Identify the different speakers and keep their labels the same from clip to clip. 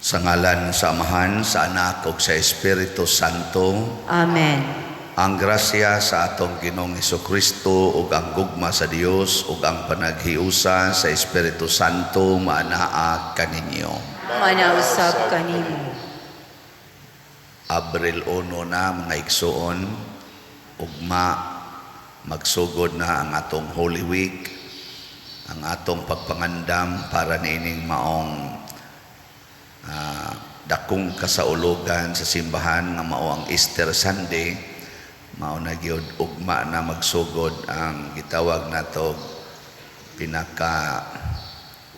Speaker 1: Sa ngalan sa Amahan, sa Anak ug sa Espiritu Santo.
Speaker 2: Amen.
Speaker 1: Ang grasya sa atong Ginoong Kristo ug ang gugma sa Dios ug ang panaghiusa sa Espiritu Santo maanaa kaninyo.
Speaker 2: Maanaa usab kanimo.
Speaker 1: Abril 1 na, mga igsuon, ugma magsugod na ang atong Holy Week, ang atong pagpangandam para niining maong dakong kasaulugan sa simbahan nga mao ang Easter Sunday. Mao na gyud, ugma na magsugod ang gitawag nato pinaka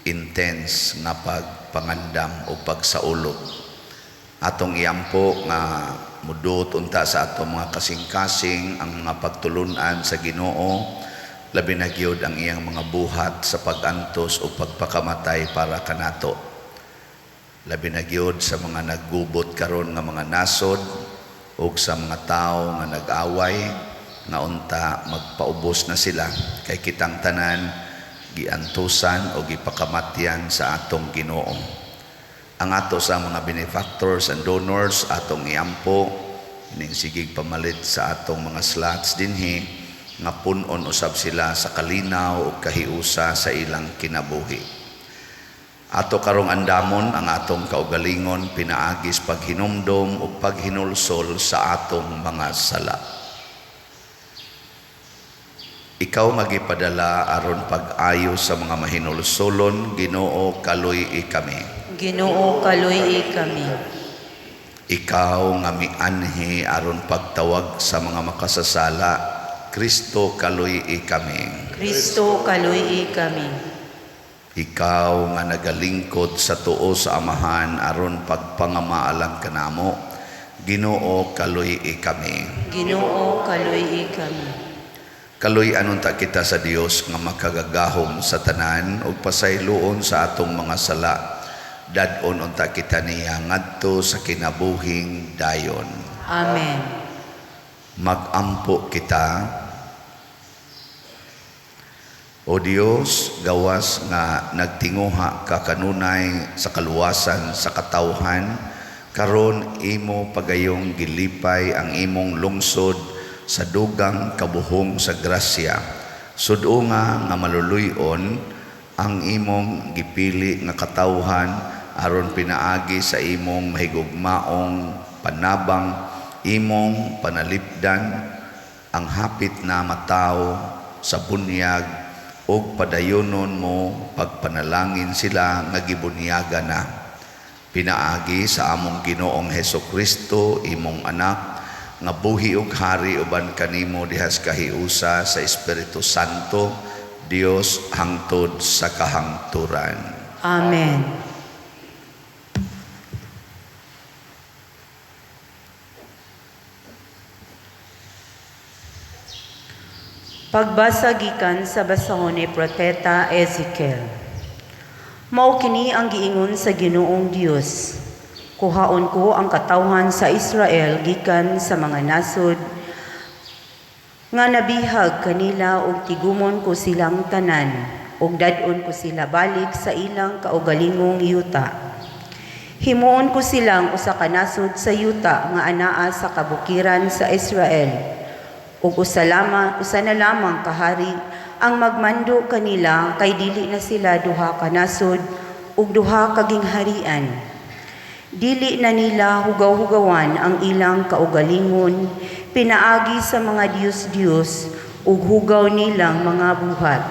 Speaker 1: intense nga pagpangandam o pagsaulog. Atong iampo nga mudot unta sa atong mga kasing-kasing ang mga pagtulunan sa Ginoo, labi na gyud ang iyang mga buhat sa pag-antos o pagpakamatay para kanato, labi na gyud sa mga naggubot karon nga mga nasod ug sa mga tawo nga nag-away, nga unta magpaubos na sila, kay kitang tanan giantusan o gipakamatyan sa atong Ginoo. Ang ato sa mga benefactors and donors, atong iampo ining sigig pamalit sa atong mga slots dinhi nga pun-on usab sila sa kalinaw ug kahiusa sa ilang kinabuhi. Ato karong andamon ang atong kaugalingon pinaagis paghinumdom ug paghinulsol sa atong mga sala. Ikaw nga gipadala aron pag-ayo sa mga mahinulsolon, Ginoo, kaluy-i kami.
Speaker 2: Ginoo, kaluy-i kami.
Speaker 1: Ikaw nga mianhi aron pagtawag sa mga makasasala, Kristo, kaluy-i kami.
Speaker 2: Kristo, kaluy-i kami.
Speaker 1: Ikaw nga nagalingkod sa tuo sa Amahan aron pagpangamaalang kanamo, Ginoo, kaluy-i kami.
Speaker 2: Ginoo, kaluy-i kami.
Speaker 1: Kaluy-an unta kita sa Dios nga makagagahom sa tanan ug pasayloon sa atong mga sala. Dad-on unta kita niya ngadto sa kinabuhing dayon.
Speaker 2: Amen.
Speaker 1: Magampo kita. O Dios, gawas nga nagtinguha ka kanunay sa kaluwasan sa katawhan, karon imo pagayong gilipay ang imong lungsod sa dugang kabuhong sa grasya. Sud-unga nga maluluy-on ang imong gipili nga katawhan aron pinaagi sa imong mahigugmaong panabang imong panalipdan ang hapit na matawo sa bunyag ug padayonon mo pagpanalangin sila nga gibunyaga na. Pinaagi sa among Ginoong Heso Kristo, imong anak, nga buhi ug hari uban kanimo dihas kahiusa sa Espiritu Santo, Dios hangtod sa kahangturan.
Speaker 2: Amen. Pagbasa gikan sa basahon ni Propeta Ezekiel. Mao kini ang giingon sa Ginoong Dios: Kuhaon ko ang katawhan sa Israel gikan sa mga nasod nga nabihag kanila ug tigumon ko silang tanan ug dad-on ko sila balik sa ilang kaugalingong yuta. Himuon ko silang usa ka nasod sa yuta nga anaa sa kabukiran sa Israel. Ug usa na lamang ka hari ang magmando kanila kay dili na sila duha ka nasod ug duha ka gingharian. Dili na nila hugaw-hugawan ang ilang kaugalingon pinaagi sa mga diyos-diyos ug hugaw nilang mga buhat.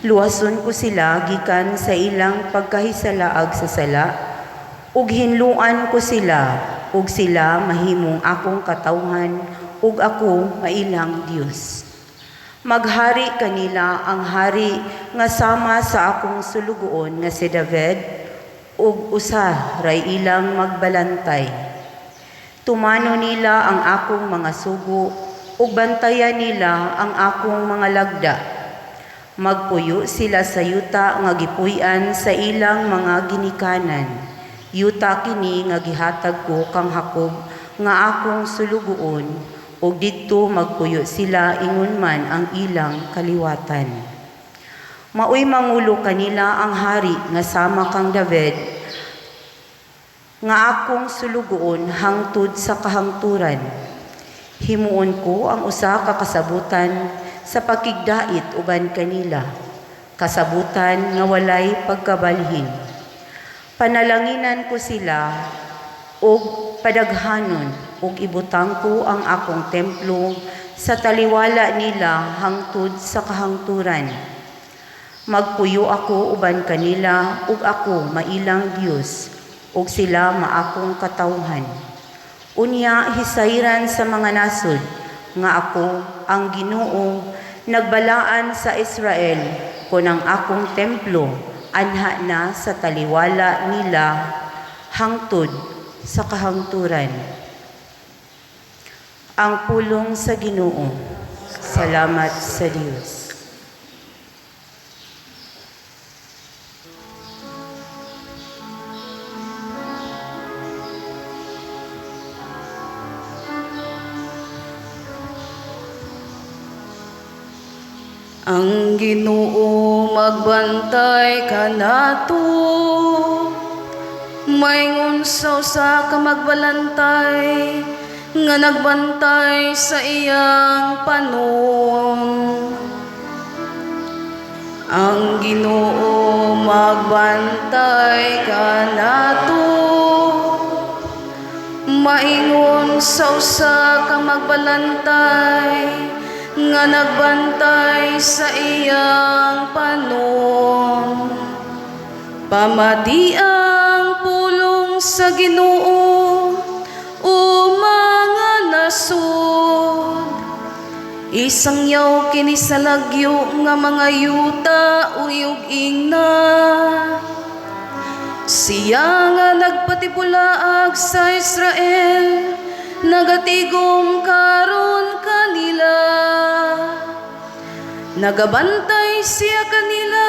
Speaker 2: Luwason ko sila gikan sa ilang pagkahisalaag sa sala ug hinluan ko sila ug sila mahimong akong katawhan ug ako mailang Dios. Maghari kanila ang hari nga sama sa akong sulugoon nga si David ug usa ray ilang magbalantay. Tumano nila ang akong mga sugo ug bantayan nila ang akong mga lagda. Magpuyo sila sa yuta nga gipuy-an sa ilang mga ginikanan. Yuta kini nga gihatag ko kang Jacob nga akong sulugoon ug didto magpuyo sila ingon man ang ilang kaliwatan. Maoy mangulo kanila ang hari nga sama kang David Nga akong sulugoon hangtod sa kahangturan. Himuon ko ang usa ka kasabutan sa pakigdait uban kanila, kasabutan nga walay pagkabalhin. Panalanginan ko sila og padaghanon ug ibutang ko ang akong templo sa taliwala nila hangtod sa kahangturan. Magpuyo ako uban kanila ug ako mailang Dios ug sila maakong katawhan. Unya hisayran sa mga nasod nga ako ang Ginoo nagbalaan sa Israel kon ang akong templo anha na sa taliwala nila hangtod sa kahangturan. Ang pulong sa Ginoo. Salamat sa Dios.
Speaker 3: Ang Ginoo magbantay kanato, maingon sa usa ka magbalantay nga nagbantay sa iyang panon. Ang Ginoo magbantay kanato, maingon sa usa ka magbalantay nga nagbantay sa iyang panon. Pamati ang pulong sa Ginoo, o mga nasod. Isangyaw kini sa lagyo nga mga yuta ug ingna. Siya nga nagpatibulaag sa Israel, nagatigom karon kanila. Nagabantay siya kanila,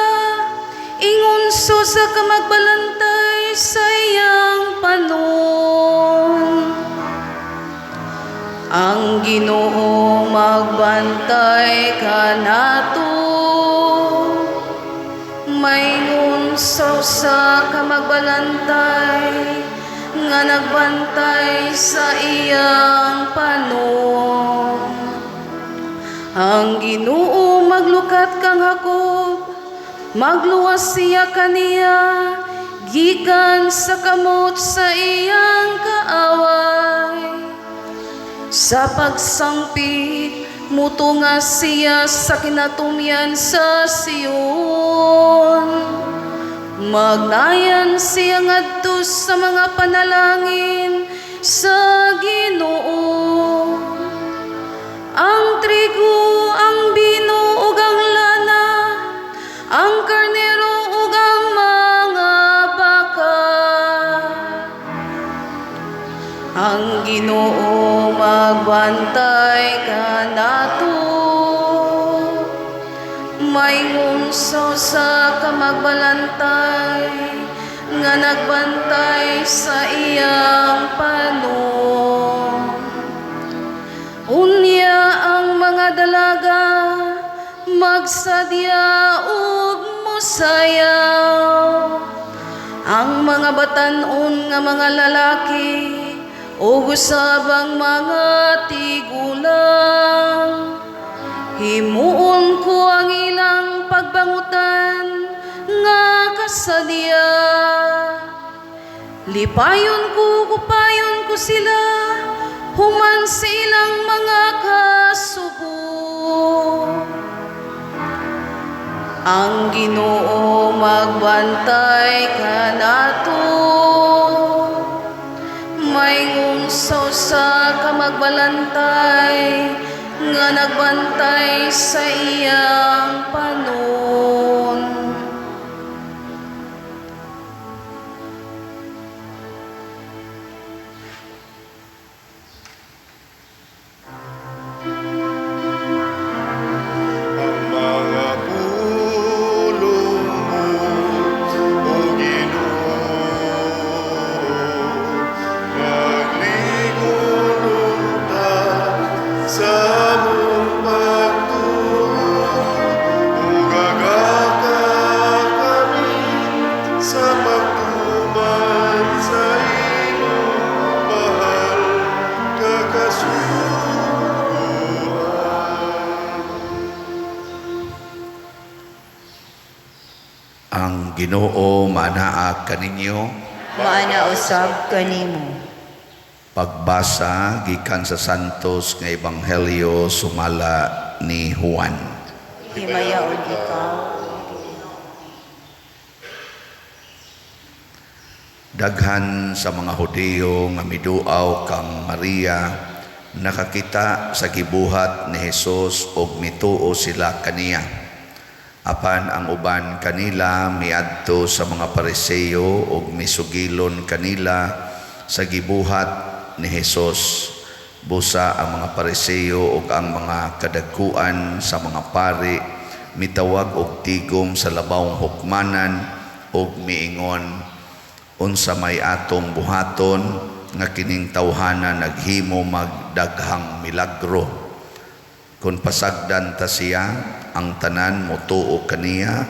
Speaker 3: ingon sa kamagbalantay sa iyang panon. Ang Ginoo magbantay kanato, maingon sa usa ka magbalantay nga nagbantay sa iyang panon. Ang Ginoo maglukat kang Jacob, magluwas siya kaniya gikan sa kamot sa iyang kaaway. Sa pagsangpit, mutunga siya sa kinatumyan sa Sion. Magnayan siya ngadto sa mga panalangin sa Ginoo. Ang trigo, ang bino ug ang lana, ang karnero ug ang mga baka. Ang Ginoo magbantay kanato, maingon sa usa ka magbalantay nga nagbantay sa iyang panon. Unya ang mga dalaga magsadya ug mosayaw. Ang mga batan-on nga mga lalaki ug usab ang mga tigulang. Himuon ko ang ilang pagbangutan nga kasadya. Lipayon ko, kupayon ko sila, human sa ilang mga kasubo. Ang Ginoo magbantay kanato, maingon sa usa ka magbalantay nga nagbantay sa iyang panon.
Speaker 4: Ang mga pulong mo, O Ginoo, naglingon unta sa among pagtuo, ug
Speaker 1: Ang Ginoo manaa kaninyo.
Speaker 2: Maana usab kanimo.
Speaker 1: Pagbasa gikan sa Santos nga Ebanghelyo sumala ni Juan.
Speaker 2: Himayaon ikaw.
Speaker 1: Daghan sa mga Hudiyo nga miduaw kang Maria nakakita sa gibuhat ni Hesus ug mituo sila kaniya. Apan ang uban kanila miadto sa mga Pariseo ug misugilon kanila sa gibuhat ni Hesus. Busa ang mga Pariseo ug ang mga kadagkuan sa mga pari mitawag og tigom sa labawng hukmanan ug miingon, unsa may atong buhaton nga kining tawhana naghimo magdaghang milagro. Kun pasagdan ta siya, ang tanan motuo kaniya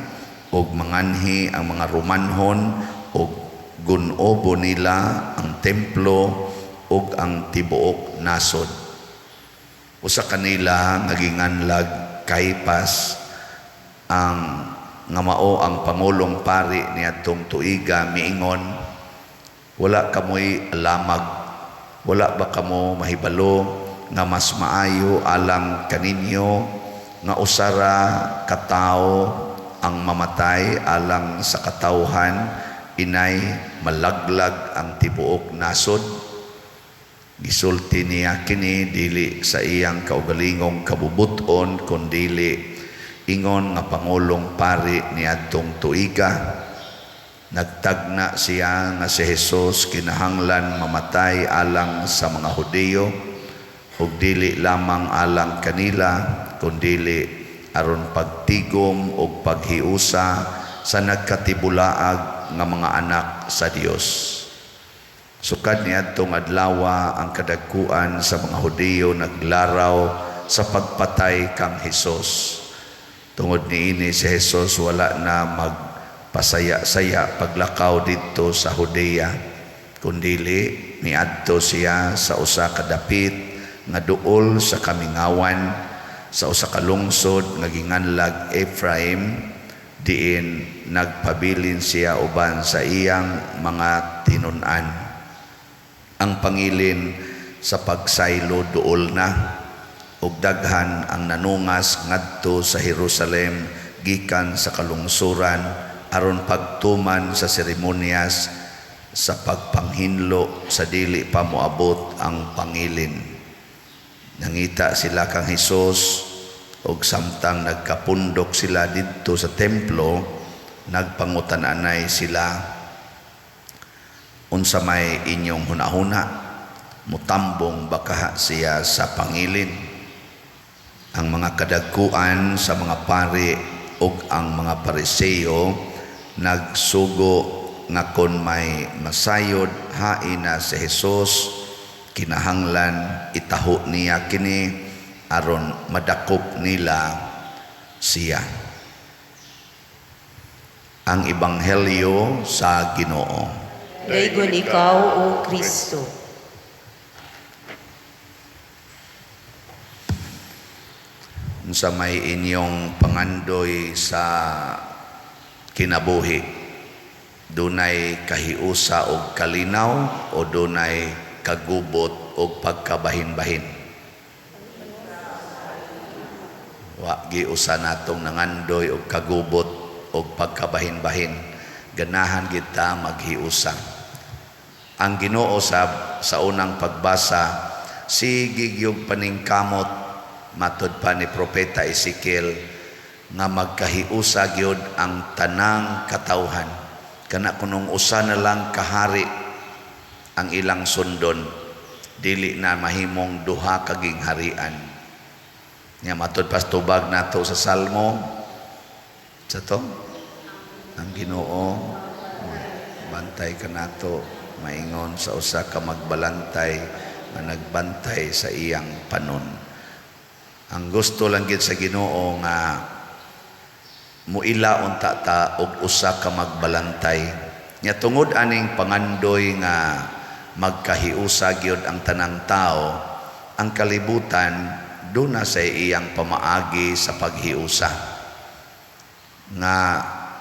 Speaker 1: ug manganhi ang mga Romanhon ug gunobo nila ang templo ug ang tibuok nasod. Usa kanila nga ginganlag Kaipas, ang nga mao ang pangulong pari niadtong tuiga, miingon, wala kamoy lamag, wala ba kamo mahibalo nga mas maayo alang kaninyo nga usara katawo ang mamatay alang sa katawhan, inay malaglag ang tibuok nasod. Gisulti niya kini dili sa iyang kaugalingong kabubuton, kundili ingon nga pangulong pari niadtong tuiga. Nagtagna siya nga si Hesus kinahanglan mamatay alang sa mga Hudiyo ug dili lamang alang kanila, kundili aron pagtigom ug paghiusa sa nagkatibulaag nga mga anak sa Dios. Sukad niadtong adlawa ang kadagkuan sa mga Hudiyo naglaraw sa pagpatay kang Hesus. Tungod niini si Hesus wala na magpasaya-saya paglakaw didto sa Judea, kundili niadto siya sa usa ka dapit nga duol sa kamingawan, sa usa ka lungsod nga ginganlag Ephraim, diin nagpabilin siya uban sa iyang mga tinun-an. Ang pangilin sa pagsaylo duol na, ug daghan ang nanungas ngadto sa Jerusalem gikan sa kalungsuran aron pagtuman sa seremonyas sa pagpanghinlo sa dili pa moabot ang pangilin. Nangita sila kang Hesus ug samtang nagkapundok sila didto sa templo, nagpangutan-anay sila, unsa may inyong hunahuna, mutambong bakaha siya sa pangilin? Ang mga kadagkuan sa mga pari ug ang mga Pariseo nagsugo nga kon may masayod hain na si Hesus, kinahanglan itaho niya kini aron madakop nila siya. Ang Ebanghelyo sa Ginoo.
Speaker 2: Daygon ikaw, O Kristo.
Speaker 1: Unsa may inyong pangandoy sa kinabuhi, dunay kahiusa og kalinaw o dunay kagubot og pagkabahin-bahin? Wa giusa natong nangandoy og kagubot og pagkabahin-bahin. Ganahan kita maghiusa. Ang Ginoo sa unang pagbasa, sige gyud paningkamot matud pa ni Propeta Ezekiel nga magkahiusa gyud ang tanang katawhan. Kana kunong usa na lang kahari ang ilang sundon, dili na mahimong duha kaging harian. Nya matud pas tubag nato sa Salmo sa to, ang Ginoo bantay kanato, maingon sa usa ka magbalantay nga nagbantay sa iyang panon. Ang gusto lang gid sa Ginoo nga muila unta ta og usa ka magbalantay. Nya tungod aning pangandoy nga magkahiusa gyud ang tanang tao, ang kalibutan duna sa iyang pamaagi sa paghiusa. Nga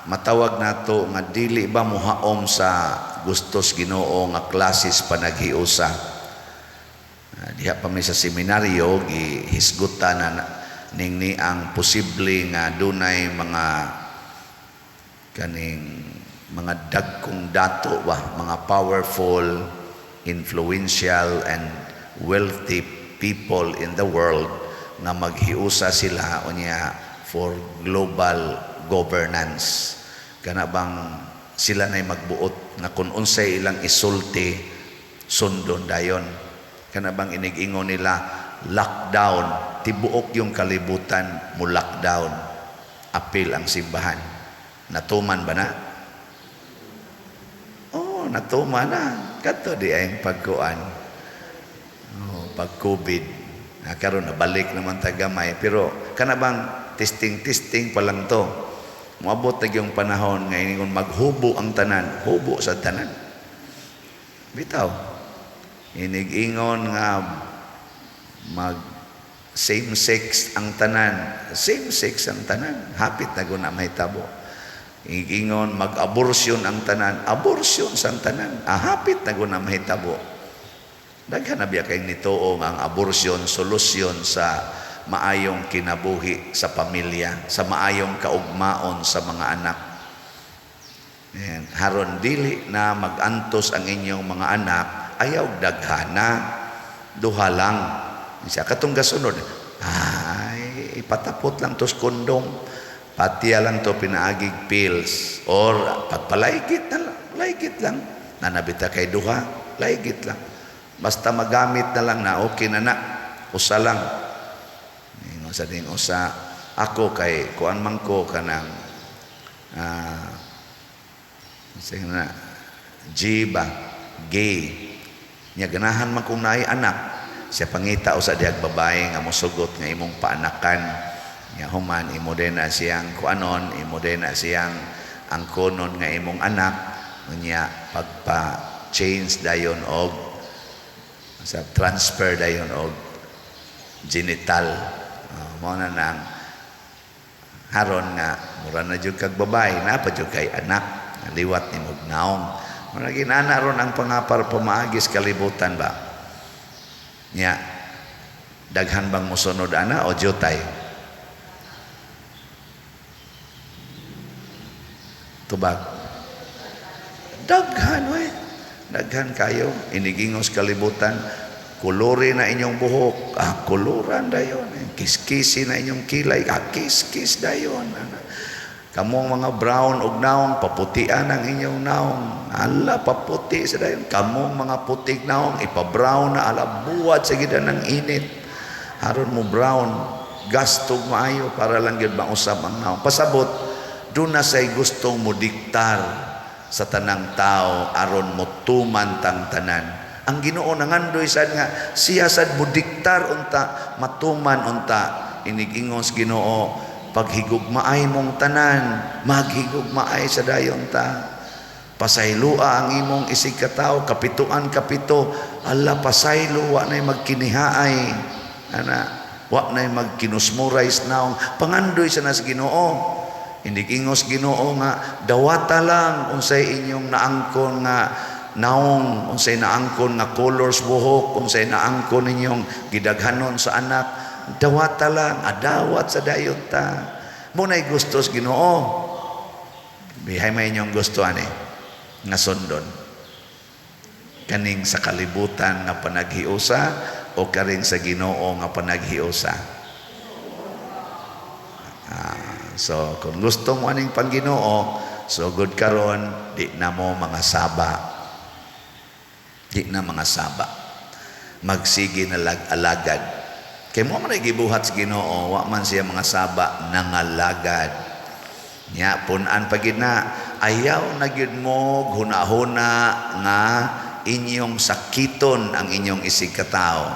Speaker 1: matawag nato nga dili ba muhaom sa gustos Ginoo nga klases panaghiusa. Diha pa mi sa seminaryo gihisgutan na ning ni ang posible nga dunay mga kaning mga dagkong dato ba, mga powerful, influential and wealthy people in the world nga maghiusa sila unya for global governance. Kana bang sila na'y magbuot nga kung unsay ilang isulti, sundon dayon. Kana bang inig-ingon nila lockdown, tibuok yung kalibutan mo lockdown, apil ang simbahan. Natuman ba na? Oh, natuman na. Kadto di ay pagkuan. Oh, pag COVID. Na karon nabalik naman ta gamay, pero kana bang testing-testing pa lang to. Moabot na yung panahon nga iningon maghubo ang tanan, hubo sa tanan. Bitaw. Inig-ingon nga mag same sex ang tanan, same sex ang tanan, hapit na guna mahitabo. Inig-ingon mag-abortion ang tanan, abortion sa tanan, hapit na guna mahitabo. Daghan na biya kay nituo nga ang abortion solusyon sa maayong kinabuhi sa pamilya, sa maayong kaugmaon sa mga anak. Ayan. Haron dili na magantos ang inyong mga anak, ayaw daghana, duha lang. Siya katong gasunod, ay ipatapot lang tos kondom, patiya lang to pinaagig pills, or pagpalaygit na lang, laygit lang. Nanabita kay duha, laygit lang. Basta magamit na lang na, okay na na, usa lang. Ingon sa ding usa, ako kay kuan man ko kanang sige na, G ba, gay. Nya ganahan man kung naay anak, siya pangita usa dihag babae nga mosugot nga imong paanakan. Nya human imo din na siyang kuanon, imo din na siyang angkonon nga imong anak. Unya pagpa-change dayon og sa transfer dayon og genital. Mao na nang haron nga mura na jud kag babae, naa pa jud kay anak liwat nimog naong. Mura ginana ron ang pangapar pamaagis kalibutan ba. Nya daghan bang mosunod ana o jutay? Tubag. Daghan we. Daghan kayo inigingos kalibutan. Kuluri na inyong buhok, kuluran dayon. Kiskisi na inyong kilay, kiskis dayon. Kamong mga brown og naong, paputian ang inyong naong. Ala, paputi sa dayon. Kamong mga putig naong, ipa-brown na, ala, buwad sa gida ng init. Haron mo brown, gastog maayo para lang gyud mausab ang naong. Pasabot, doon na say gustong mo diktar sa tanang tao aron mo tuman tang tanan. Ang Ginoo nangandoy sad nga siya sad mo diktar unta matuman unta. Inigingon sa Ginoo, paghigugmaay mong tanan, maghigugmaay sa dayon ta. Pasaylua ang imong isig katawo, kapituan kapito, ala pasaylo wa nay magkinihaay. Ana, wa nay magkinusmuray sa naong. Pangandoy sa nas Ginoo. Inigingos Ginoo nga dawata lang unsay inyong naangkon nga naong, unsay naangkon nga colors buhok, unsay naangkon ninyong gidaghanon sa anak, dawata lang, adawat sa dayon ta. Muna'y gustos Ginoo. Bihay may inyong gusto ani nga sundon. Kaning sa kalibutan nga panaghiusa o karing sa Ginoo nga panaghiusa. So kung gusto mo aning pangginoo, so good karon di na mo mga saba. Di na mga saba. Magsige na lag-alagad. Kay mo man ay gibuhat sa Ginoo, wa man siya mga saba nangalagad. Nya pun-an pagid na, ayaw na gyud mo hunahuna nga inyong sakiton ang inyong isig katawo.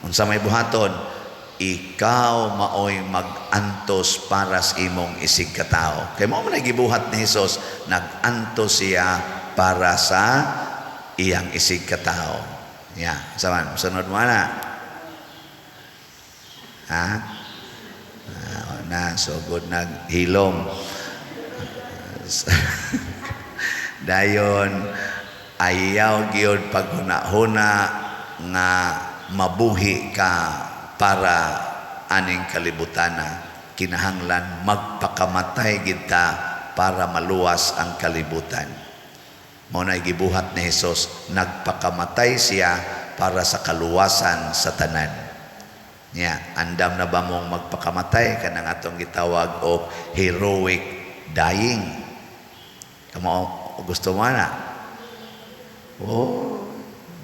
Speaker 1: Unsa may buhaton, ikaw maoy mag-antos para sa imong isig katawo. Kay mo man ay gibuhat ni Hesus, nag-antos siya para sa iyang isig katawo. Nya, saman sunod mo na. Ha? Na so good naghilom. Dayon ayaw gyud paghuna-huna nga mabuhi ka para aning kalibutana. Kinahanglan magpakamatay kita para maluwas ang kalibutan. Mao na gibuhat ni Jesus, nagpakamatay siya para sa kaluwasan sa tanan. Nya, andam na ba mong magpakamatay kanang atong gitawag og heroic dying? Kamo gusto mo na? Oh,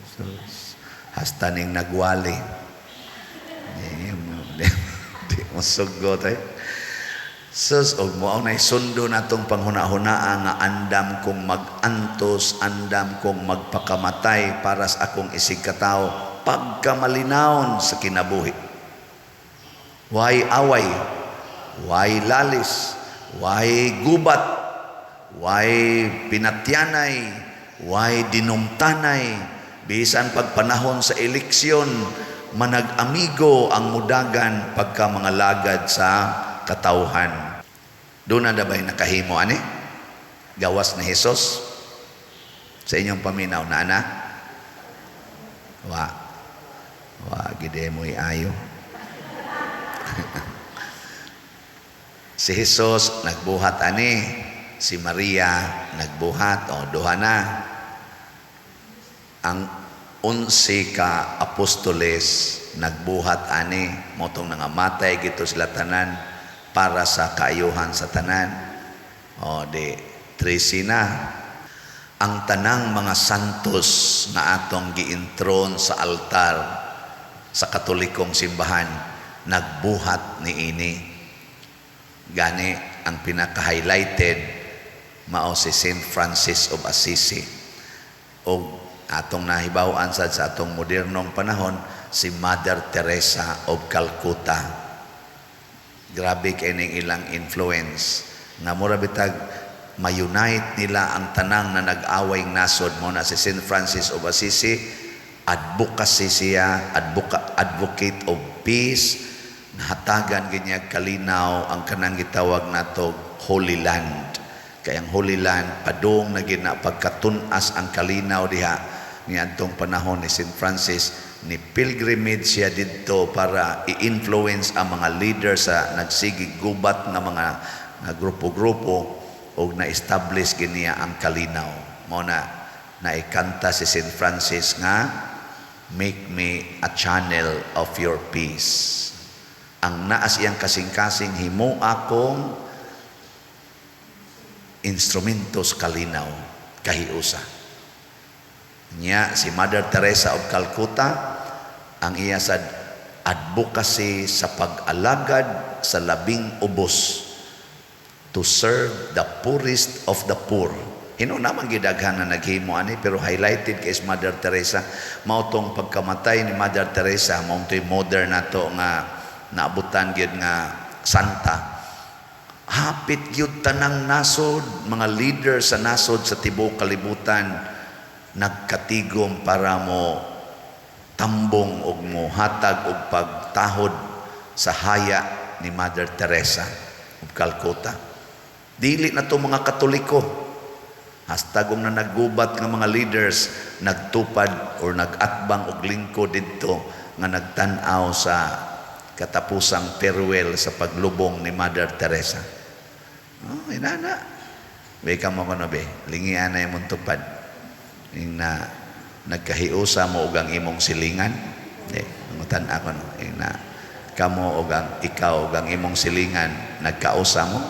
Speaker 1: sus. Hasta ning nagwali. Di mo, di mo sugot eh. Sus, og mao nay sundo natong panghuna-hunaa nga andam kong mag-antos, andam kong magpakamatay para sa akong isig katawo, pagkamalinawon sa kinabuhi. Why away? Why lalis? Why gubat? Why pinatyanay? Why dinumtanay? Bisan pagpanahon sa eleksyon, manag-amigo ang mudagan pagka mga lagad sa katawhan. Doon na ba'y nakahimo ani? Gawas ni Jesus? Sa inyong paminaw na ana? Wa. Wa gide mo'y ayo. Si Jesus nagbuhat ani, si Maria nagbuhat, o duha na. Ang 11 ka apostoles nagbuhat ani, motong nangamatay gito sila tanan para sa kaayuhan sa tanan. O di 13 na. Ang tanang mga santos na atong giintron sa altar sa Katolikong simbahan nagbuhat niini. Gani ang pinaka-highlighted mao si Saint Francis of Assisi. O atong nahibaw-an sad sa atong modernong panahon si Mother Teresa of Calcutta. Grabe kay ning ilang influence nga mura bitag ma-unite nila ang tanang na nag-away nasod. Mo na si Saint Francis of Assisi, advocacy siya, advocate of peace, nahatagan ginya kalinaw ang kanang gitawag nato Holy Land. Kay ang Holy Land padung na gina pagkatun-as ang kalinaw diha niadtong panahon ni Saint Francis. Ni pilgrimage siya didto para i-influence ang mga leader sa nagsigig gubat nga mga nga grupo-grupo og na-establish giniya ang kalinaw. Mao na naikanta si Saint Francis nga make me a channel of your peace. Ang naas iyang kasing-kasing, himo akong instrumento sa kalinaw, kahiusa. Nya si Mother Teresa of Calcutta, ang iya sa advocacy sa pag-alagad sa labing ubos, to serve the poorest of the poor. Hino naman gidaghan na naghimo ani, pero highlighted kay Mother Teresa. Mao tong pagkamatay ni Mother Teresa, mao to'y modern nato nga naabutan gyud nga santa. Hapit gyud tanang nasod, mga leader sa nasod sa tibuok kalibutan nagkatigom para mo tambong og mo hatag og pagtahod sa haya ni Mother Teresa of Calcutta. Dili na to mga Katoliko. Hasta kung na naggubat nga mga leaders nagtupad or nagatbang og lingkod didto nga nagtan-aw sa katapusang farewell sa paglubong ni Mother Teresa. Oh, inana. Be ka mo kono be, lingian na imong tupad. Ing na nagkahiusa mo og ang imong silingan. Di, mangutan ako no. Ing na kamo og ang ikaw og ang imong silingan nagkausa mo.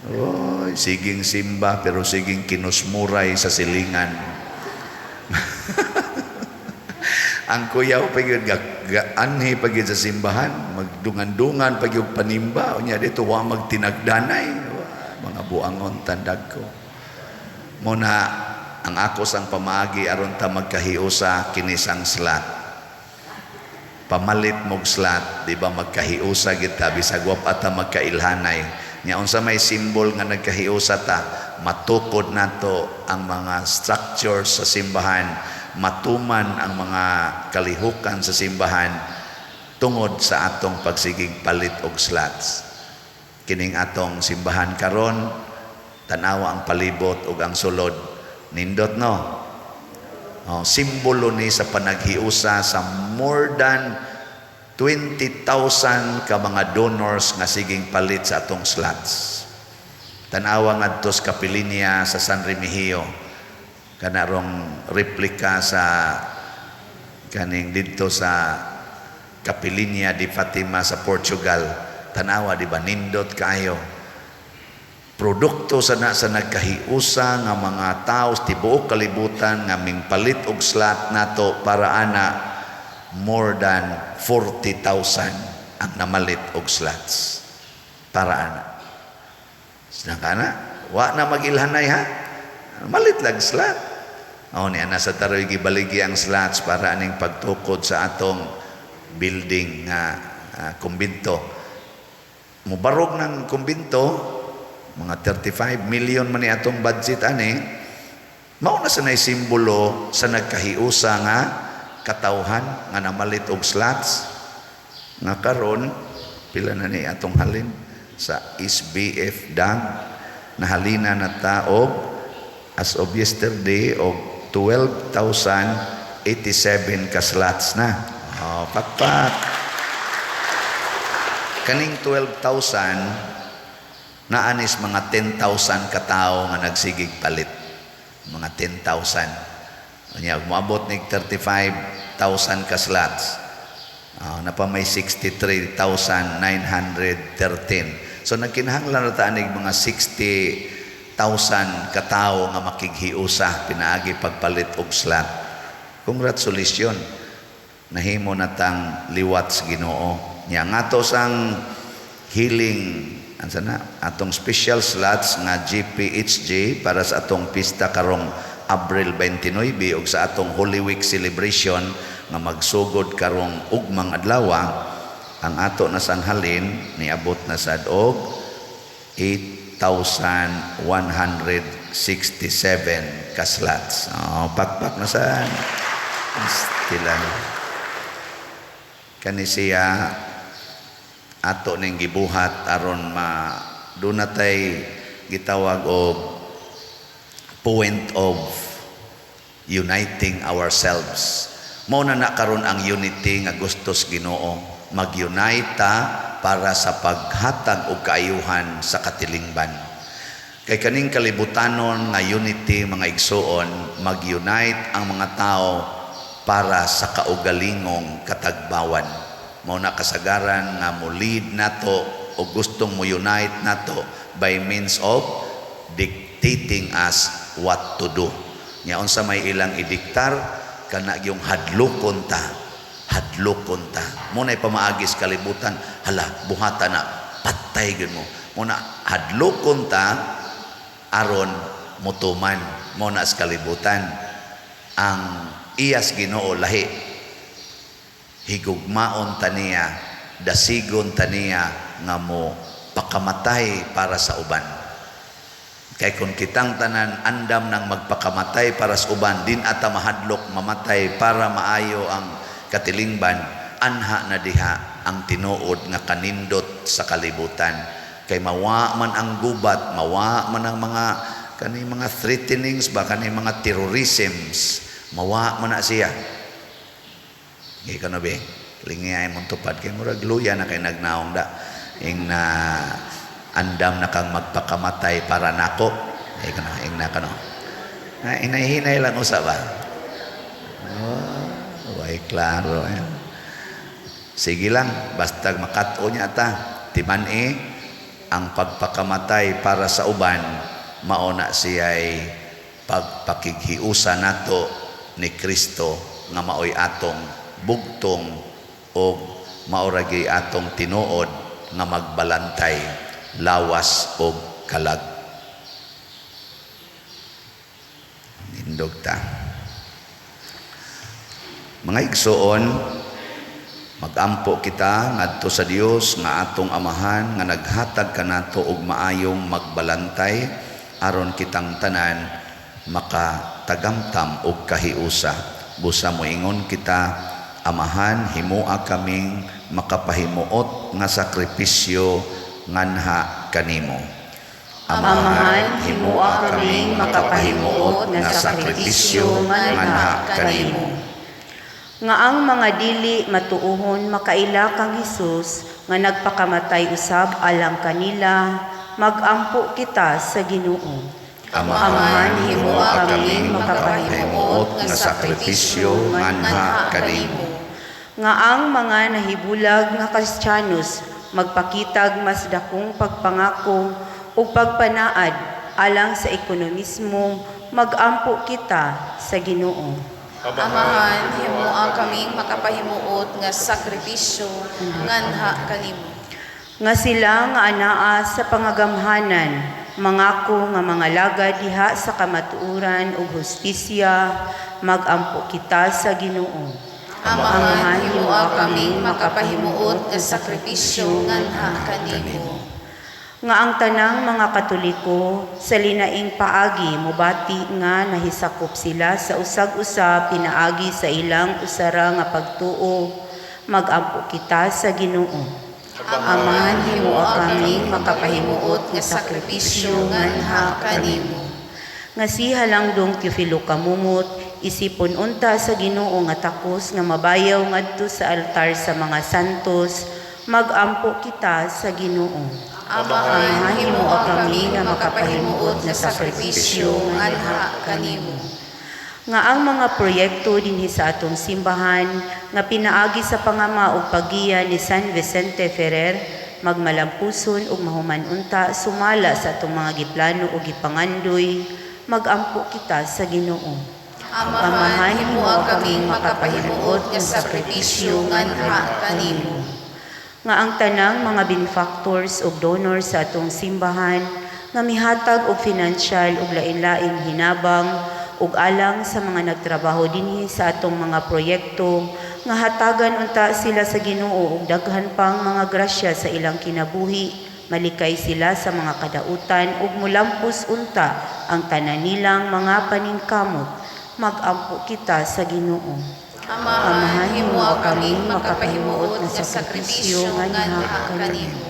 Speaker 1: Oy, siging simba pero siging kinusmuray sa silingan. Ang kuyaw pa gyud anhi pa gyud sa simbahan, magdungan-dungan pa gyud panimba, unya dito wa magtinagdanay. Mga buangon tandag ko. Mo na ang ako sang pamaagi aron ta magkahiusa kinisang slat. Pamalit mog slat, di ba magkahiusa gid ta bisag wa pa ta magkailhanay. Nya unsa may simbol nga nagkahiusa ta, matukod nato ang mga structures sa simbahan, matuman ang mga kalihukan sa simbahan tungod sa atong pagsigig palit og slots. Kining atong simbahan karon Tanawa ang palibot ug ang sulod. Nindot, no? Oh, simbolo ni sa panaghiusa sa more than 20,000 ka mga donors nga siging palit sa atong slots. Tanawa ngadto sa Kapilinya sa San Remigio. Kanarong replika sa kaning didto sa Kapilinya di Fatima sa Portugal. Tanawa, di ba, nindot kaayo? Produkto sa na sa nagkahiusa nga mga tao sa tibuok kalibutan nga mingpalit og slot nato para ana. More than 40,000 ang namalit og slots para ana. Sinang na wa na magilhanay ha, malit lag slot. Oh, ni ana sa taroy gibaligi ang slots para aning pagtukod sa atong building nga kumbinto. Mubarog ng kumbinto, mga 35 million man ni atong budget ani. Mao na sa nay simbolo sa nagkahiusa nga katawhan nga namalit og slots nga karon pila na ni atong halin sa SBF Dam. Nahalina na ta og as of yesterday og 12,087 ka slots na. Oh, pakpak. Kaning 12,000, naanis mga 10,000 katao nga nagsigig palit, mga 10,000. Unya moabot nig 35,000 ka slots, napa may 63,913. So nagkinahanglan na ta anig mga 60,000 katao nga makighiusa pinaagi pagpalit og slot. Congratulations, nahimo na tang liwat sa Ginoo. Nya ngato sang healing, ansa na atong special slots nga GPHG para sa atong pista karong Abril 29 ug sa atong Holy Week celebration nga magsugod karong ugmang adlaw, ang ato na sanghalin niabot na sad og 8,167 ka slots. Oh, pakpak na sad. Stila. Kani siya ato ning gibuhat aron ma doon natay gitawag og point of uniting ourselves. Mao na na karon ang unity nga gusto sa Ginoo. Mag-unite ta para sa paghatag og kaayuhan sa katilingban. Kay kaning kalibutanon nga unity, mga igsuon, mag-unite ang mga tao para sa kaugalingong katagbawan. Mao na kasagaran nga mo lead nato o gustong mo unite nato by means of dictating us what to do. Nya unsa may ilang idiktar, kana yung hadlokon ta, hadlokon ta. Mo na pamaagi sa kalibutan, hala, buhata na, patay gyud mo. Mo na hadlokon ta aron mutuman. Mo na sa kalibutan. Ang iyas Ginoo lahi. Higugmaon ta niya, dasigon ta niya nga mo pakamatay para sa uban. Kay kung kitang tanan andam nang magpakamatay para sa uban, din ata mahadlok mamatay para maayo ang katilingban, anha na diha ang tinuod nga kanindot sa kalibutan. Kay mawa man ang gubat, mawa man ang mga kani mga threatenings ba, kani mga terrorisms, mawa man na siya. Kay kano be, lingay mong tupad kay murag luya na kay nagnaong da. Ing na andam na kang magpakamatay para nako. Ay kano, ing na kano. Na hinay-hinay lang usa ba? Oh, way klaro. Eh. Sige lang, basta makat-o niya ta. Timan-i, ang pagpakamatay para sa uban, mao na siya'y pagpakighiusa nato ni Kristo nga maoy atong bugtong o maoragi atong tinuod nga magbalantay lawas og kalag. Nindog ta. Mga igsoon, magampo kita ngadto sa Dios nga atong Amahan nga naghatag kanato og maayong magbalantay aron kitang tanan makatagamtam og kahiusa. Busa moingon kita, Amahan, himoa kaming makapahimuot nga sakripisyo nganha kanimo.
Speaker 2: Amahan, himoa kaming makapahimuot nga sakripisyo nganha kanimo. Nga ang mga dili matuohon makaila kang Hesus nga nagpakamatay usab alang kanila, magampo kita sa Ginoo.
Speaker 1: Amahan, himoa kaming makapahimuot nga sakripisyo nganha kanimo.
Speaker 2: Nga ang mga nahibulag nga Kristiyanos magpakitag mas dakong pagpangako ug pagpanaad alang sa ekonomismo, magampo kita sa Ginoo.
Speaker 3: Amahan, himoa kaming makapahimuot nga sakripisyo nganha kanimo.
Speaker 2: Nga sila nga anaa sa pangagamhanan, mangako nga mga lagad diha sa kamatuoran ug hustisya, magampo kita sa Ginoo.
Speaker 3: Amahan, himoa kaming makapahimuot nga sakripisyo nganha kanimo.
Speaker 2: Nga ang tanang mga Katoliko sa linaing paagi mobati nga nahisakop sila sa usag-usa pinaagi sa ilang usara nga pagtuo, magampo kita sa Ginoo.
Speaker 3: Amahan, himoa kaming makapahimuot nga sakripisyo nganha kanimo.
Speaker 2: Nga si Halangdong Teofilo Camomot isipon unta sa Ginoo nga takos nga mabayaw ngadto sa altar sa mga santos, magampo kita sa Ginoo.
Speaker 3: Amahan, himoa kaming makapahimuot nga sakripisyo nganha kanimo.
Speaker 2: Nga ang mga proyekto dinhi sa atong simbahan nga pinaagi sa pangama ug paggiya ni San Vicente Ferrer magmalampuson ug mahuman unta sumala sa atong mga giplano ug gipangandoy, magampo kita sa Ginoo.
Speaker 3: Amahan, himoa kaming makapahimuot nga sakripisyo nganha kanimo.
Speaker 2: Nga ang tanang mga benefactors ug donors sa atong simbahan nga mihatag og financial ug lain-laing hinabang ug alang sa mga nagtrabaho dinhi sa atong mga proyekto, nga hatagan unta sila sa Ginoo og daghan pang mga grasya sa ilang kinabuhi, malikay sila sa mga kadautan ug mulampos unta ang tanan nilang mga paningkamot, magampo kita sa Ginoo.
Speaker 3: Amahan, himoa kaming makapahimuot nga sakripisyo nganha kanimo.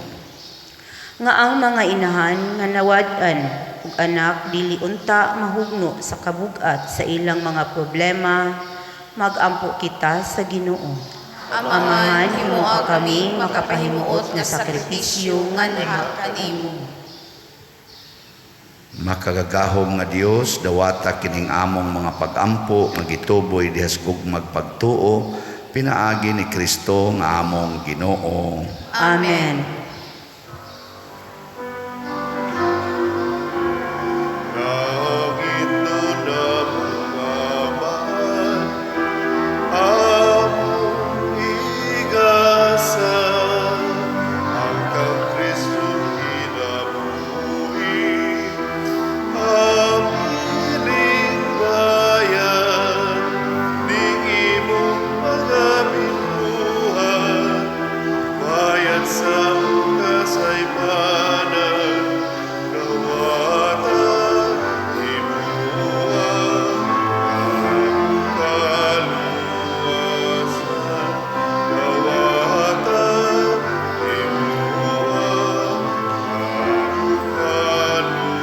Speaker 2: Nga ang mga inahan nga nawad-an ug anak dili unta mahugno sa kabugat sa ilang mga problema, magampo kita sa Ginoo.
Speaker 3: Amahan, himoa kaming makapahimuot nga sakripisyo nganha kanimo.
Speaker 1: Makagagahom nga Dios, dawata kining among mga pagampo nga gituboy diha sa gugmag pagtuo pinaagi ni Kristo nga among Ginoo.
Speaker 2: Amen.
Speaker 4: Langit na mga among igasa, ang kang Kristo kinabuhi, ang ining bayan, ning imong mga binuhat, bayad sa kasaypanan, dawata himoa ang kaluwasan. Dawata himoa ang kaluwasan.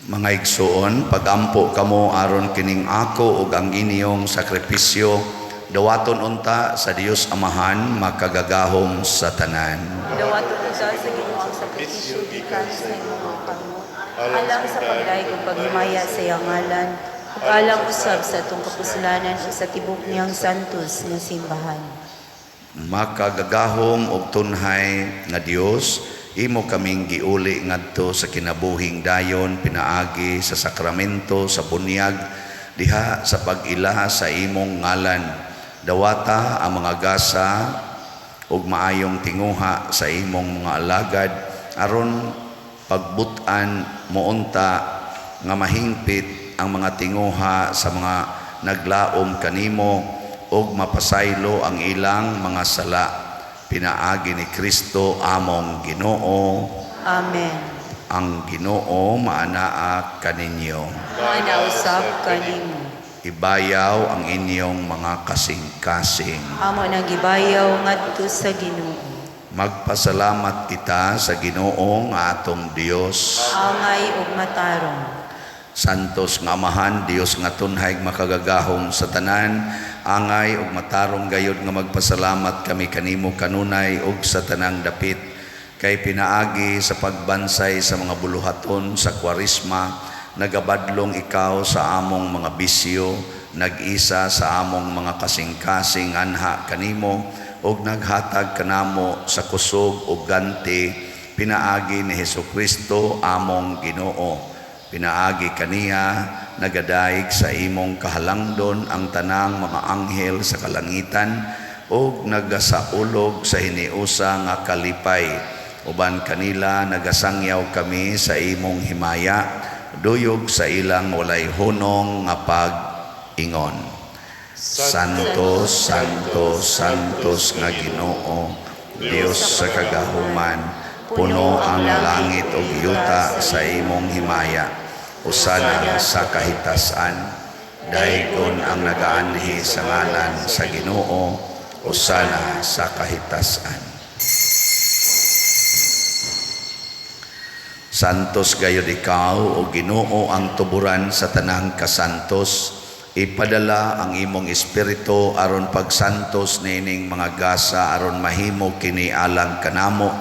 Speaker 1: Mga igsuon, pagampo kamo aron kining ako ug ang inyong sakripisyo dawaton unta sa Dios Amahan makagagahom sa tanan.
Speaker 2: Dawaton unta sa Ginoo ang sakripisyo gikan sa imong mga kamot, alang sa pagdayeg ug paghimaya sa iyang ngalan, ug alang usab sa atong kapuslanan ug sa tibok niyang santos nga simbahan.
Speaker 1: Makagagahom og tunhay nga Dios, imo kaming giuli ngadto sa kinabuhing dayon pinaagi sa sakramento sa bunyag diha sa pag-ila sa imong ngalan. Dawata ang mga gasa ug maayong tinguha sa imong mga alagad aron pagbut-an mounta nga mahingpit ang mga tinguha sa mga naglaom kanimo ug mapasaylo ang ilang mga sala pinaagi ni Kristo among Ginoo.
Speaker 2: Amen.
Speaker 1: Ang Ginoo maanaa kaninyo.
Speaker 2: Maana usab kanimo.
Speaker 1: Ibayaw ang inyong mga kasing-kasing.
Speaker 2: Amo nang gibayaw ngadto sa Ginoo.
Speaker 1: Magpasalamat kita sa Ginoo nga atong Dios.
Speaker 2: Angay ug matarong.
Speaker 1: Santos nga Amahan, Dios nga tunhay makagagahom sa tanan, angay ug matarong gayod nga magpasalamat kami kanimo kanunay ug sa tanang dapit, kay pinaagi sa pagbansay sa mga buluhaton sa Kwaresma, nagabadlong ikaw sa among mga bisyo, nag-isa sa among mga kasing-kasing anha kanimo, ug naghatag kanamo sa kusog ug ganti, pinaagi ni Hesukristo among Ginoo. Pinaagi kaniya nagadaig sa imong kahalangdon ang tanang mga anghel sa kalangitan ug nagasaulog sa hiniusa nga kalipay. Uban kanila nagasangyaw kami sa imong himaya, duyog sa ilang walay hunong nga pag-ingon. Santo, Santo, Santos nga Ginoo, Dios sa kagahuman, puno ang langit ug yuta sa imong himaya. Usana sa kahitasan, daygon ang nagaanhi sa ngalan sa Ginoo, usana sa kahitasan. Santos gayud ikaw o Ginoo ang tuburan sa tanang kasantos. Ipadala ang imong espiritu aron pagsantos niining mga gasa aron mahimo kini alang kanamo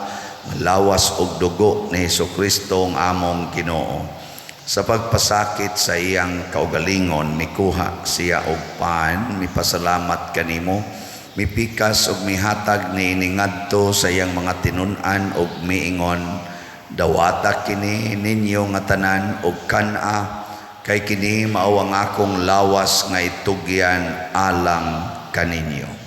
Speaker 1: lawas og dugo ni Hesukristo ang among Ginoo. Sa pagpasakit sa iyang kaugalingon, mikuha siya og pan, mipasalamat kanimo, mipikas og mihatag niini ngadto sa iyang mga tinun-an og miingon, dawata kini ninyo nga tanan og kan-a, kay kini mao ang akong lawas nga itugyan alang kaninyo.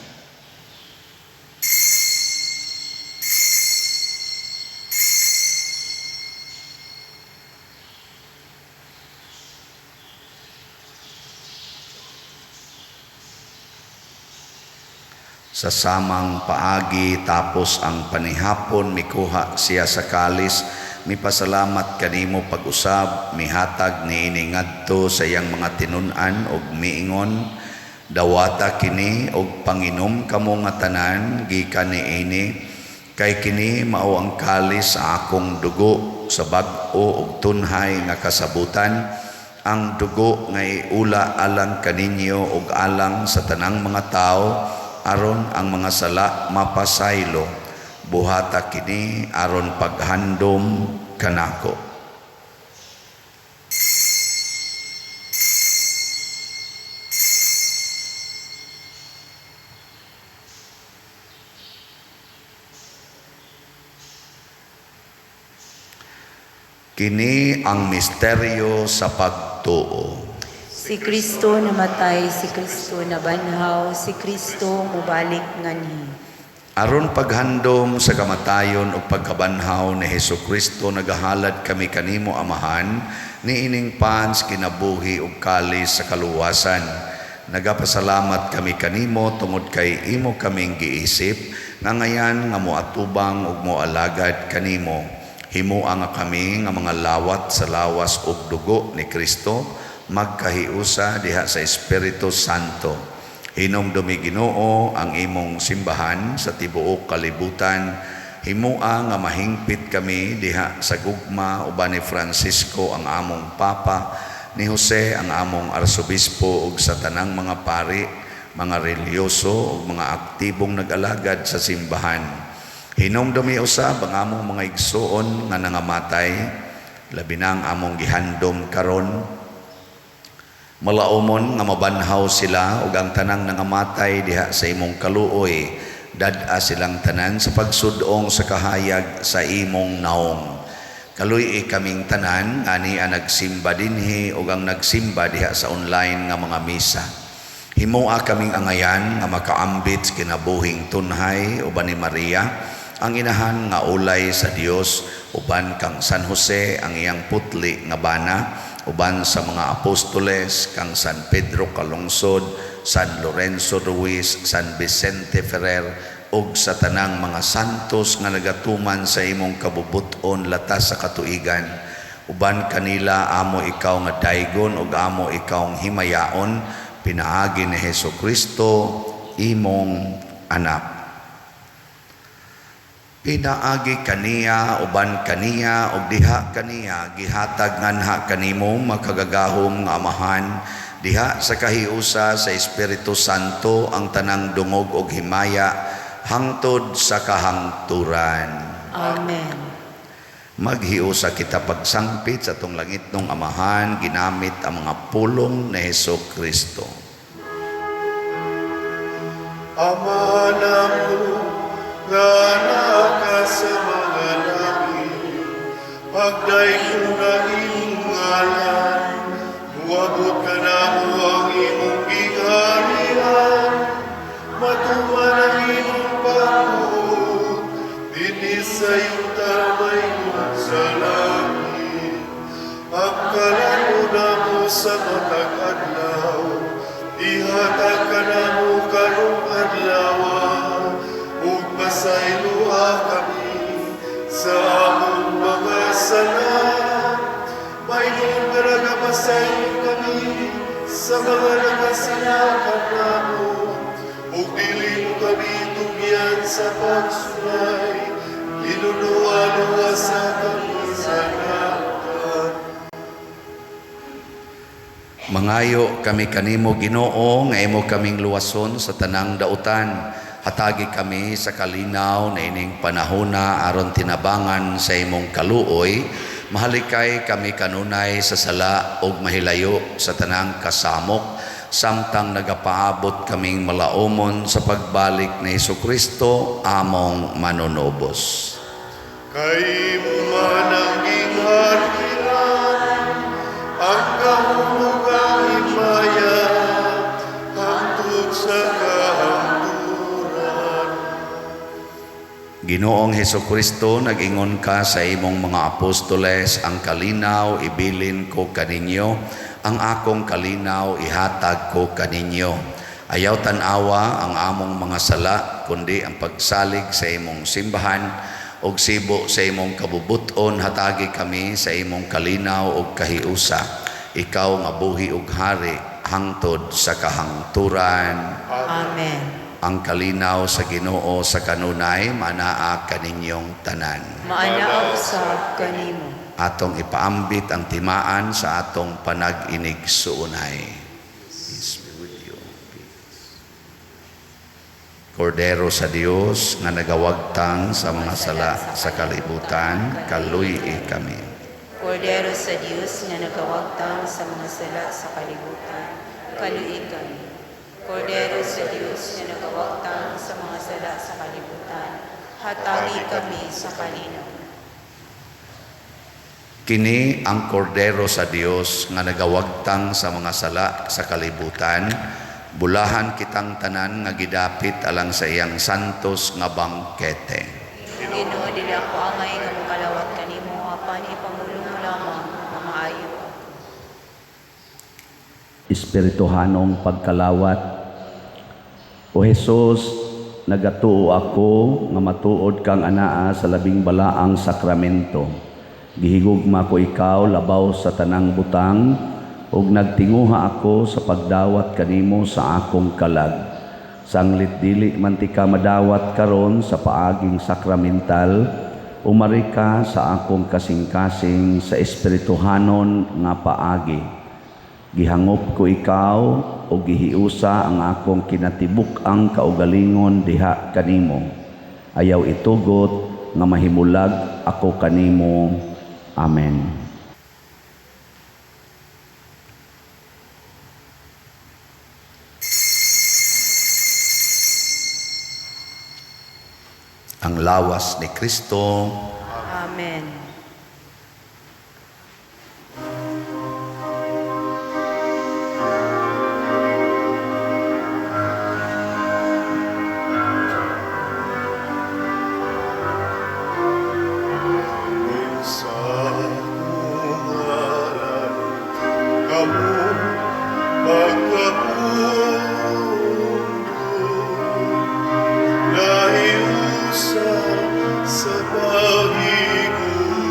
Speaker 1: Sa samang paagi tapos ang panihapon, mikuha siya sa kalis, mipasalamat kanimo pag-usab, mihatag niini ngadto sa iyang mga tinun-an og miingon, dawata kini og panginom kamo nga tanan gikan niini, kay kini mao ang kalis sa akong dugo sa bag-o og tunhay nga kasabutan, ang dugo nga iula alang kaninyo og alang sa tanang mga tawo, aron ang mga sala mapasaylo. Buhata kini aron paghandom kanako. Kini ang misteryo sa pagtuo.
Speaker 2: Si Kristo namatay, si Kristo nabanhaw, si Kristo mobalik nganhi.
Speaker 1: Aron paghandom sa kamatayon ug pagkabanhaw ni Hesukristo, nagahalad kami kanimo Amahan, niining pans kinabuhi ug kalis sa kaluwasan. Nagapasalamat kami kanimo tungod kay imo kaming giisip, nga ngayan nga moatubang ug moalagad kanimo. Himoa nga kami nga mga lawat sa lawas ug dugo ni Kristo, magkahiusa diha sa Espiritu Santo. Hinumdumi Ginoo ang imong simbahan sa tibuok kalibutan. Himoa nga mahingpit kami diha sa gugma uban ni Francisco ang among Papa, ni Jose ang among Arsobispo ug sa tanang mga pari, mga relihiyoso ug mga aktibong nag-alagad sa simbahan. Hinumdumi usab ang among mga igsuon nga nangamatay, labi na ang among gihandom karon. Malaumon nga mabanhaw sila ug ang tanang nangamatay diha sa imong kaluoy, dad-a silang tanan sa pagsudong sa kahayag sa imong naong. Kaluy-i kaming tanan ani ang nagsimba dinhi ug ang nagsimba diha sa online nga mga misa. Himoa kaming angayan nga makaambit sa kinabuhing tunhay uban ni Maria, ang inahan nga ulay sa Dios, uban kang San Jose ang iyang putli nga bana, uban sa mga apostoles kang San Pedro Calungsod, San Lorenzo Ruiz, San Vicente Ferrer, ug sa tanang mga santos nga nagatuman sa imong kabubut-on latas sa katuigan. Uban kanila amo ikaw nga daygon ug amo ikaw himayaon Pinaagi ni Hesus Kristo, imong anak. Pinaagi kaniya, uban kaniya, ug diha kaniya, gihatag nganha kanimo, makagagahom nga Amahan, diha sa kahiusa sa Espiritu Santo, ang tanang dungog ug himaya hangtod sa kahangturan.
Speaker 2: Amen.
Speaker 1: Maghiusa kita pagsangpit sa atong langitnong Amahan ginamit ang mga pulong ni Hesus Kristo.
Speaker 4: Ama namo nga naa ka sa mga langit, pagdaiguna imong ngalan, muabot kanamo ang imong gingharian, matuman ang imong pagbuot, dinhi sa yuta mahimo sa langit. Ang kalan-on namo sa matag adlaw, ihatag kanamo karong adlaw, ug pasayloa kami sa among mga sala, mahimong nga nagapasaylo kami sa mga nakasala kanamo. Ug dili mo kami tugyan sa pagsulay, tinunuan luwasa kami sa dautan.
Speaker 1: Mangayo kami kanimo, Ginoo, nga imo kaming luwason sa tanang dautan. Hatagi kami sa kalinaw na ining panahona aron tinabangan sa imong kaluoy, mahalikay kami kanunay sa sala ug mahilayo sa tanang kasamok samtang nagapaabot kaming malaumon sa pagbalik ni Hesukristo among manunubos.
Speaker 4: Kay imo man ang gingharian, ang gahom ug ang himaya, hangtod sa kahangturan.
Speaker 1: Ginoong Hesukristo, nag-ingon ka sa imong mga apostoles, "Ang kalinaw ibilin ko kaninyo, ang akong kalinaw ihatag ko kaninyo." Ayaw tan-awa ang among mga sala, kundi ang pagsalig sa imong simbahan, ug sibo sa imong kabubuton, hatagi kami sa imong kalinaw ug kahiusa. Ikaw nga buhi ug hari hangtod sa kahangturan.
Speaker 2: Amen.
Speaker 1: Ang kalinaw sa Ginoo sa kanunay manaa kaninyong tanan.
Speaker 2: Maanaa usab kanimo.
Speaker 1: Atong ipaambit ang timaan sa atong panag-inigsuonay. Peace be with you. Peace. Kordero sa Dios nga nagawagtang sa mga sala sa kalibutan, kaluy-i kami.
Speaker 2: Kordero sa Dios nga nagawagtang sa mga sala sa kalibutan, kaluy kami. Kordero sa Dios nga nagawagtang sa mga sala sa kalibutan, hatagi kami sa kalinaw.
Speaker 1: Kini ang kordero sa Dios nga nagawagtang sa mga sala sa kalibutan. Bulahan kitang tanan nga gidapit alang sa iyang santos nga bangkete.
Speaker 2: Ginoo, dili ako angay nga mokalawat kanimo, apan ipamulong mo lamang nga maayo ako.
Speaker 1: Espirituhanong pagkalawat. O Jesus, nagatuo ako nga matuod kang anaa sa labing balaang sakramento. Gihigugma ko ikaw labaw sa tanang butang ug nagtinguha ako sa pagdawat kanimo sa akong kalag. Sanglit dili man tika madawat karon sa paaging sakramental, umari ka sa akong kasing-kasing sa espirituhanon nga paagi. Gihangop ko ikaw o gihiusa ang akong kinatibuk-ang kaugalingon diha kanimo. Ayaw itugot nga mahimulag ako kanimo. Amen. Ang lawas ni Kristo.
Speaker 2: Amen.
Speaker 4: Sa akong ngalan, kamo magkapundo, nahiusa sa paghigugma.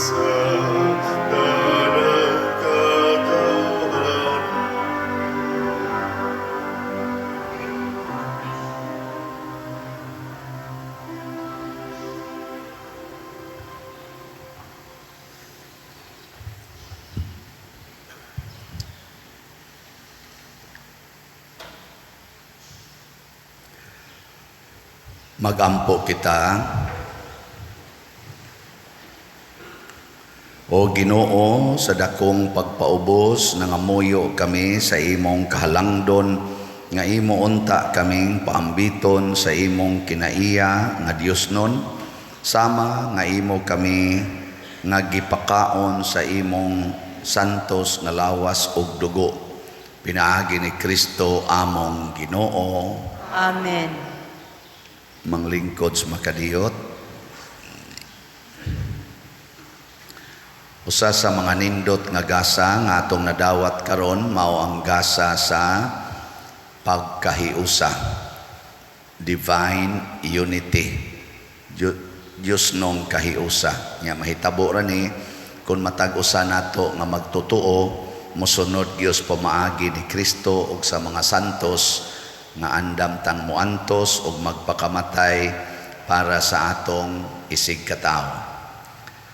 Speaker 4: Sa tanang katawhan.
Speaker 1: Magampo kita. O Ginoo, sa dakong pagpaubos nangamuyo kami sa imong kahalangdon nga imo unta kaming paambiton sa imong kinaiya nga Dios nun, sama nga imo kami nga gipakaon sa imong santos nga lawas ug dugo, pinaagi ni Kristo among Ginoo.
Speaker 2: Amen.
Speaker 1: Manglingkod sa makadiyot. Usa sa mga nindot nga gasa nga atong nadawat karon mao ang gasa sa pagkahiusa, divine unity, Dios nong kahiusa. Nya mahitabo ra ni kung matag usa nato nga magtotoo mosunod Dios pamaagi ni Kristo ug sa mga santos nga andam tang moantos ug magpakamatay para sa atong isig katawo.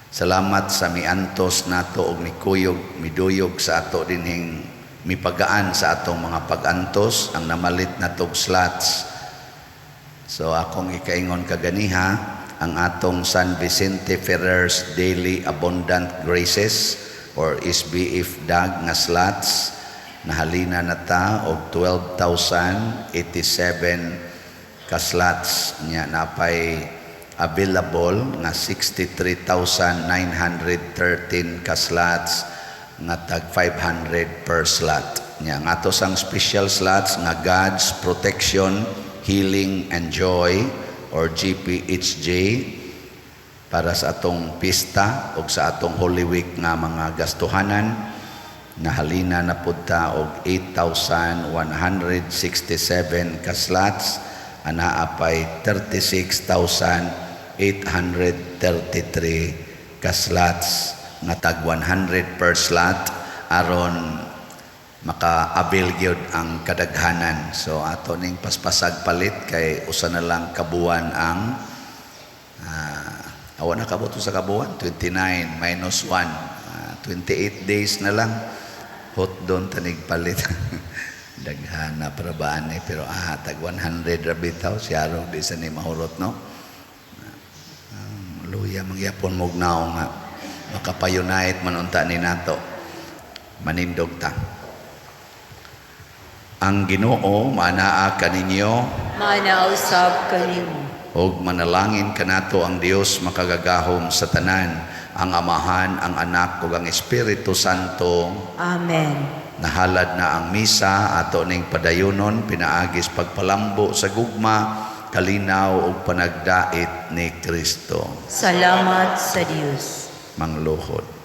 Speaker 1: Salamat sa miantos nato og mikuyog, miduyog sa ato dinhing mipagaan sa atong mga pag-antos ang namalit natog slots. So akong ikaingon kaganiha ang atong San Vicente Ferrer's Daily Abundant Graces or SBF DAG nga slots nahalina na ta og 12,087 ka slots nya napay available nga 63,913 ka slots nga tag 500 per slot. Nya ang ato sang special slots nga God's Protection, Healing and Joy or GPHJ para sa atong pista og sa atong Holy Week nga mga gastuhanan, nahalina na pud ta og 8,167 ka slots, anaa pay 36,833 ka slots nga tag 100 per slot aron maka-avail gyud ang kadaghanan. So ato ning paspasag palit kay usa na lang kabuan ang awa na kabot sa kabuan, 29 minus 1, 28 days na lang. Hot doon tanig palit. Daghana para ba ni, pero tag 100 ra bitaw siyarog di sa ni mahurot, no? Luya mangyapon mugnaw nga makapayunite man unta ni nato. Manindog ta. Ang Ginoo maanaa kaninyo,
Speaker 2: Maanaa usab kanimo.
Speaker 1: Ug manalangin kanato ang Dios makagagahom sa tanan, ang Amahan, ang Anak ug ang Espiritu Santo.
Speaker 2: Amen.
Speaker 1: Nahalad na ang misa ato ning padayonon pinaagis pagpalambo sa gugma, kalinaw ug panagdait ni Kristo.
Speaker 2: Salamat sa Dios.
Speaker 1: Mangluhod.